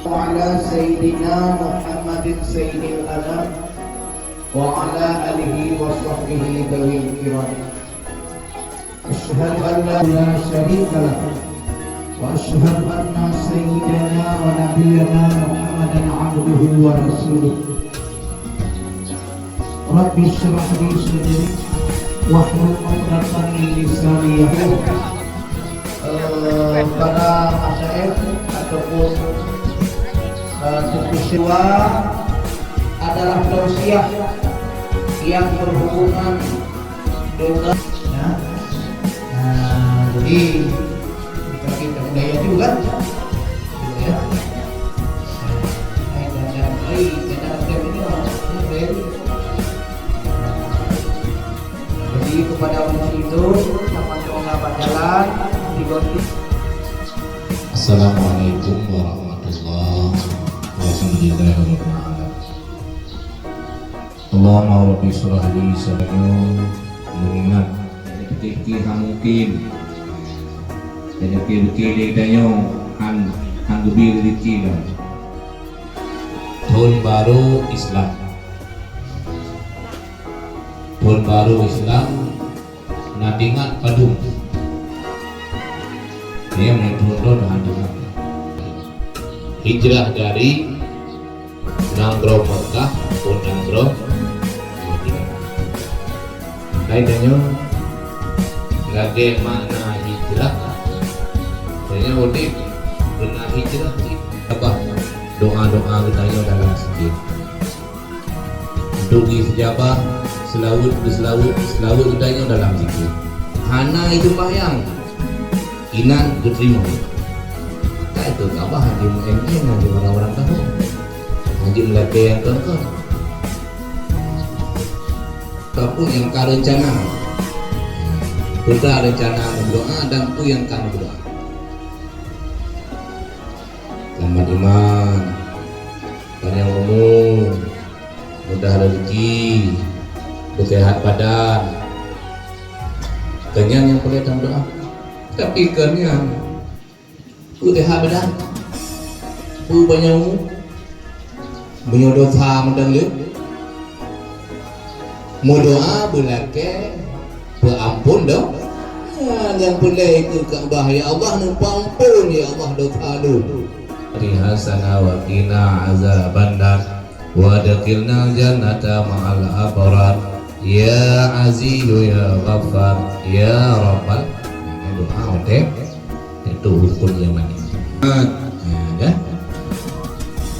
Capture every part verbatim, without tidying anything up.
وعلى سيدنا محمد سيد الأنام وعلى آله وصحبه ذوي الكرام. أشهد أن لا شريك له، وأشهد أن سيدنا ونبينا محمدا عبده ورسوله. رب اشرح لي صدري واحلل عقدة من لساني يفقهوا قولي. Eh, para masyaikh ataupun, eh, teungku syuhada adalah tausiah yang berhubungan dengan, ya. Nah, jadi kita, kita budaya juga, ya. Nah, dan, dan, eh, dan, dan, dan, ini orang, ini dari, jadi kepada orang itu, sama-sama bak jalan, diganti. Assalamualaikum warahmatullahi wabarakatuh. Allahumma rabbi syrah li sadri. Meungingat, pike-pike hana mungkin. Jadi pike-pike lé tanyoe han, han geubri rezeki dah. Thon barô Islam. Thon barô Islam na teuingat padum. Nyang meunan thon droe na teuingat. Hijrah dari nanggroe Mekah u nanggroe Madinah. Hai tanyoe, lagèe makna hijrah, tanyoe udép beuna hijrah cit. Sabab doa-doa geutanyoe dalam sikit. Untuk geusijabah, seulaweuet, geuseulaweuet, seulaweuet geutanyoe dalam zikir. Hana jiseumbahyang, inan geuteurimong. Ka itu Ka'bah hana jimeungieng, hana jimeurang-rang tahun. Hana jimeulakèe nyang kon-kon. Tapi nyang ka reuncana. Peue rencana meudoa dan peue nyang ka meudoa. Selamat iman, panjang umu, mudah rezeki, beuseuhat badan. Keunyan nyang peureulèe tameudoa. Tapi keunyan, beuseuhat badan, peu panjang umu, meunyoe dosa mantong le, meudoa beulakèe peuampôn dosa. Nyang peureulèe keu Ka'bah, "Ya Allah, neupeuampôn, ya Allah, dosa lôn." Hasanah wa qina azabannar. Wa adkhilnal jannata ma'al abrar. Ya Azizu ya Ghaffar ya Rabbal. Ini doa watèe, itu rukun yang manis. Nah, dah.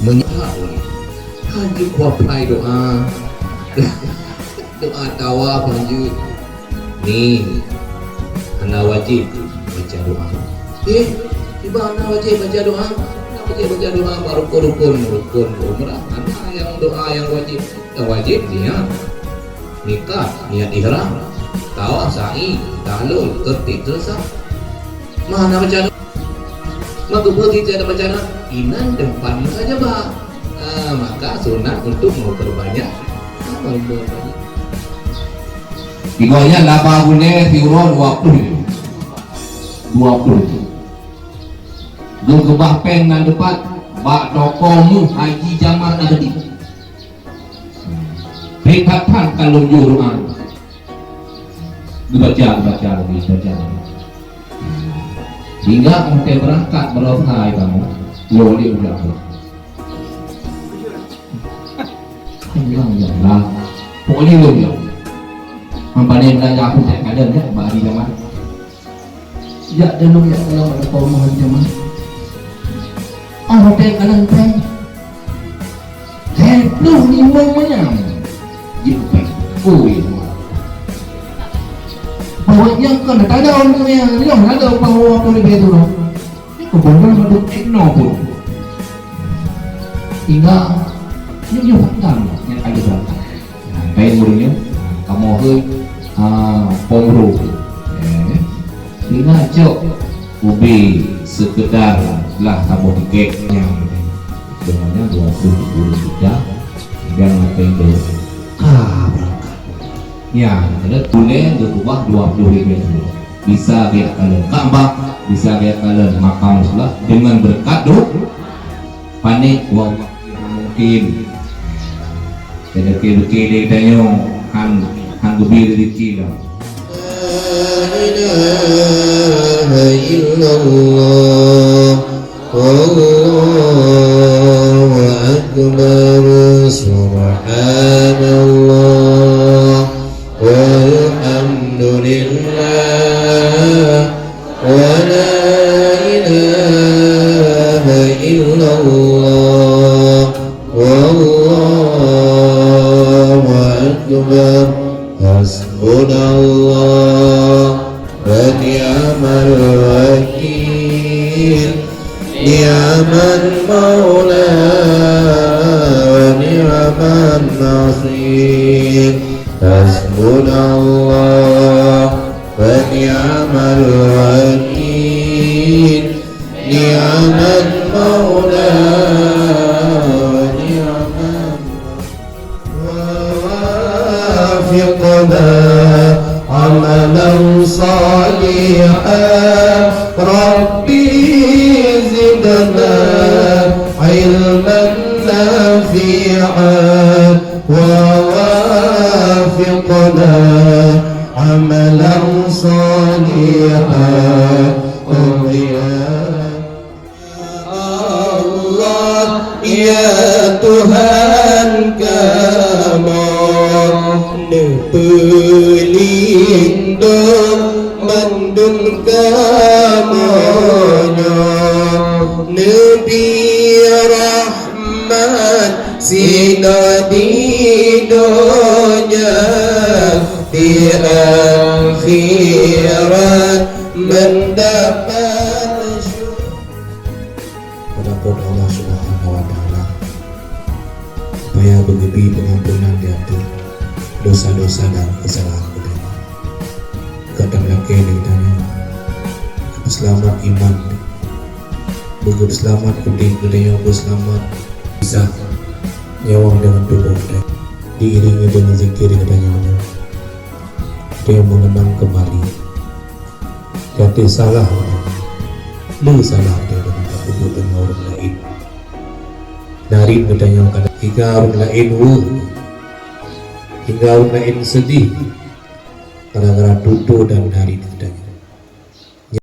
Meunyoe hana, hana kuapai doa. Doa tawaf hana. Ni, hana wajéb baca doa. Eh, kiban hana wajéb baca doa? Hana wajéb baca doa bak rukun-rukun, rukun umrah. Hana nyang doa nyang wajéb. Nyang wajéb niat, miqat, niat ihram, tawaf, sa'i, tahallul, tertib, teurasa. Mah hana baca doa. Maka beureuti tabaca doa, inan teumpat mustajabah. Ah, maka sunat untuk memperbanyak amal, memperbanyak. Ibaratnya laba buleuen siuroe dua puluh ribu. Dua puluh ribu. Geukeubah péng nan teupat bak toko mu Haji Jamal Abadi. Ripathan ka lôn jok doa. Dibaca, dibaca, dibaca. Hingga watèe beurangkat baroesa kamoe, yo lé udah. Alhamdulillah. Pokoknya lôn yo. Hamba ni belajar aku tak ada ya, bak hari zaman. Jak dalam, jak dalam, ada kaum hari zaman. Ah, hotel kanan teh. Sepuluh limong manyam. Jipeng. Ui. Bahwa nyang kan ada orang yang, yang ada bahwa apa lebih tu lah. Ni kau boleh ada tekno pun. Tinggal, ni dia datang, yang ada datang. Nah, lain muridnya, nah, kamoe keuh, ah, pom ru. Eh, ingat cok, ubé sekedar lah saboh tiket nyang sebenarnya dua puluh ribu rupiah, dan ngapain dulu? Ah, berangkat. Ya, ada tulen berubah dua puluh ribu dulu. Bisa dia kalian Ka'bah, bisa dia kalian makam Rasulullah dengan berkat doa. Panik, wah, mungkin. Jadi, beutôi-beutôi lé geutanyoe han, han geubri rezeki lom. La ilaha illallah, wallahu akbar, subhanallah, walhamdulillah. ولا إله إلا الله والله أكبر. حسبنا الله ونعم الوكيل. نعم المولى ونعم النصير. حسبنا الله ونعم الوكيل. نعم المولى ونعم النصير. ووفقنا عملا صالحا. ربي زدنا علما نافعا. ووفقنا عملا صالحا. Allah, ya Tuhan kamoe, neupeulindong mandum kamoe nyoe, neubri rahmat sinoe di donya, di akhirat mendapat syurga. Padahai Allah Subhanahu wa Taala, supaya beugeubri pengampunan di ateueh dosa-dosa dan kesalahan geutanyoe. Ka tameulakée lé geutanyoe beuselamat iman, beuselamat udeb geutanyoe, beuselamat pisah nyawa deungon tuboh geutanyoe, diiringi deungon zikir geutanyoe nyoe. Geutanyoe meuleumah keumali. Gata salah, le salah gata deungon tapeubuet deungon ureuëng laén. Narit geutanyoe ka hingga ureuëng laén weueh, hingga ureuëng laén seudeh gara-gara tutoe dan narit geutanyoe.